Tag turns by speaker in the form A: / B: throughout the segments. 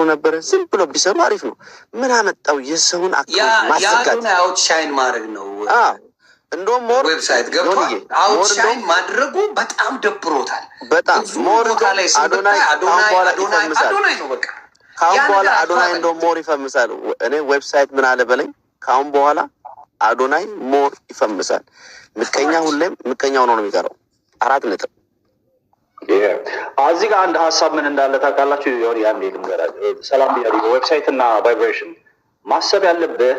A: ነበረ። ዝም ብሎ ቢሰሩ አሪፍ ነው። ምን አመጣው የሰውን account ማዘጋት?
B: የአዶናይ outshine ማድረግ ነው።
A: አዎ፣ እንደውም more
B: website ገብቷል።
A: ዮኒዬ፣ more
B: outshine
A: እንደውም
B: ማድረጉ በጣም ደብሮታል።
A: በጣም
B: ብዙ
A: more
B: ቦታ ላይ
A: እንደውም አዶናይ
B: ስንብታይ
A: ካሁን
B: አዶናይ
A: በኋላ
B: አዶናይ
A: ይፈምሳል።
B: አዶናይ ነው በቃ።
A: ካሁን
B: ያ
A: በኋላ
B: ነገር
A: አዶናይ
B: አልተዋጠለትም።
A: እንደውም more ይፈምሳል። እኔ website ምን አለ በለኝ፣ ካሁን በኋላ አዶናይ more ይፈምሳል። ምቀኛ ሁሌም ምቀኛ ሆኖ ነው የሚቀረው። አራት ነጥብ።
C: እዚህ ጋር አንድ ሀሳብ ምን እንዳለ ታውቃላችሁ? የሆነ ያንዴ ልንገራችሁ። ሰላም ብያለሁ። Website እና vibration ማሰብ ያለብህ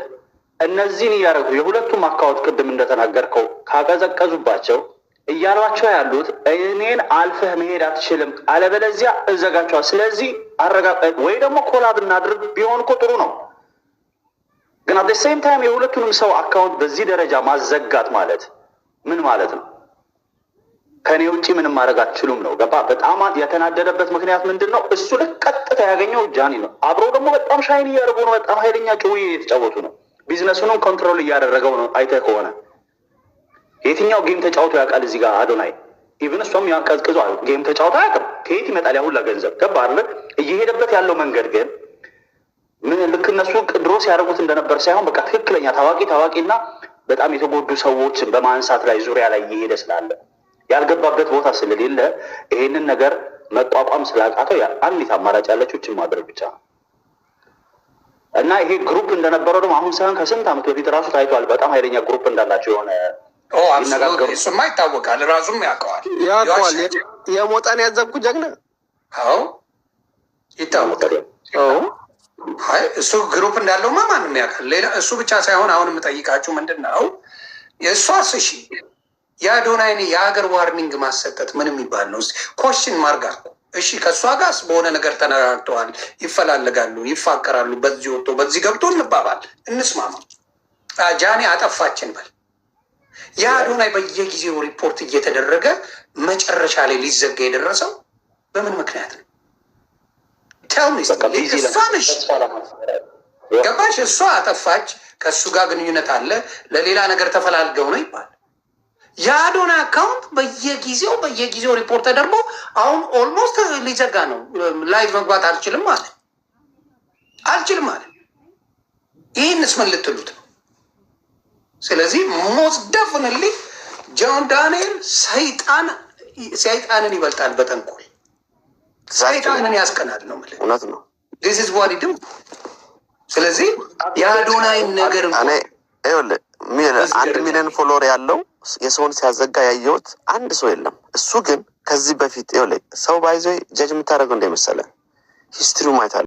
C: እነዚህን እያደረጉ የሁለቱም account ቅድም እንደተናገርከው ካቀዘቀዙባቸው እያሏቸው ያሉት እኔን አልፈህ መሄድ አትችልም፣ አለበለዚያ እዘጋቸዋል። ስለዚህ አረጋ ወይ ደግሞ collab እናድርግ ቢሆን እኮ ጥሩ ነው። ግን at same time የሁለቱንም ሰው account በዚህ ደረጃ ማዘጋት ማለት ምን ማለት ነው? ከኔ ውጭ ምንም ማድረግ አትችሉም ነው። ገባ? በጣም የተናደደበት ምክንያት ምንድን ነው? እሱ ልክ ቀጥታ ያገኘው ጃኒ ነው። አብረው ደግሞ በጣም shine እያደረጉ ነው። በጣም ኃይለኛ ጭዊ እየተጫወቱ ነው። Business ኡንም control እያደረገው ነው። አይተህ ከሆነ የትኛው game ተጫውቶ ያውቃል? እዚህ ጋር አዶናይ even እሷም ያቀዝቅዟል። Game ተጫውቶ አያውቅም። ከየት ይመጣል ያ ሁላ ገንዘብ? ገባ አይደለ? እየሄደበት ያለው መንገድ ግን ምን ልክ እነሱ ድሮ ሲያደርጉት እንደነበር ሳይሆን በቃ ትክክለኛ ታዋቂ ታዋቂና በጣም የተጎዱ ሰዎችን በማንሳት ላይ ዙሪያ ላይ እየሄደ ስላለ፣ ያልገባበት ቦታ ስለሌለ፣ ይሄንን ነገር መቋቋም ስላቃተው አንዲት አማራጭ ያለችው እችን ማድረግ ብቻ ነው። እና ይሄ group እንደነበረው ደግሞ አሁን ሳይሆን ከስንት ዓመት በፊት ራሱ ታይቷል። በጣም ኃይለኛ group እንዳላቸው የሆነ ይነጋገሩ።
B: እሱማ ይታወቃል፣ ራሱም ያውቀዋል።
D: ያውቀዋል። የሞጣን ያዘብኩ ጀግና።
B: አዎ፣ ይታወቃል። አይ፣ እሱ group እንዳለውማ ማንም ያውቃል። ሌላ እሱ ብቻ ሳይሆን አሁን የምጠይቃችሁ ምንድን ነው፣ የእሷስ እሺ፣ የአዶናይን የሀገር warning ማሰጠት ምን የሚባል ነው? Question ማርጋ እሺ፣ ከእሷ ጋርስ በሆነ ነገር ተነጋግተዋል፣ ይፈላለጋሉ፣ ይፋቀራሉ፣ በዚህ ወጥቶ በዚህ ገብቶ እንባባል፣ እንስማማ። ጃኔ አጠፋችን በል። የአዶናይ በየጊዜው ሪፖርት እየተደረገ መጨረሻ ላይ ሊዘጋ የደረሰው በምን ምክንያት ነው? እሷን እሺ ገባሽ? እሷ አጠፋች፣ ከእሱ ጋር ግንኙነት አለ፣ ለሌላ ነገር ተፈላልገው ነው ይባል። የአዶናይ account በየጊዜው በየጊዜው ሪፖርት ተደርጎ አሁን almost ሊዘጋ ነው። Live መግባት አልችልም አለ፣ አልችልም አለ። ይህንስ ምን ልትሉት ነው? ስለዚህ most definitely ጆን ዳንኤል ሰይጣን ሰይጣንን ይበልጣል በተንኮል፣ ሰይጣንን ያስቀናል ነው የምልህ።
A: እውነት ነው።
B: This is what he do። ስለዚህ የአዶናይን ነገር
A: እኔ ይኸውልህ 1 ሚሊዮን follower ያለው የሰውን ሲያዘጋ ያየሁት አንድ ሰው የለም። እሱ ግን ከዚህ በፊት ይኸውልህ ሰው by the way judge የምታደርገው እንደመሰለ history ው ማየት አለ።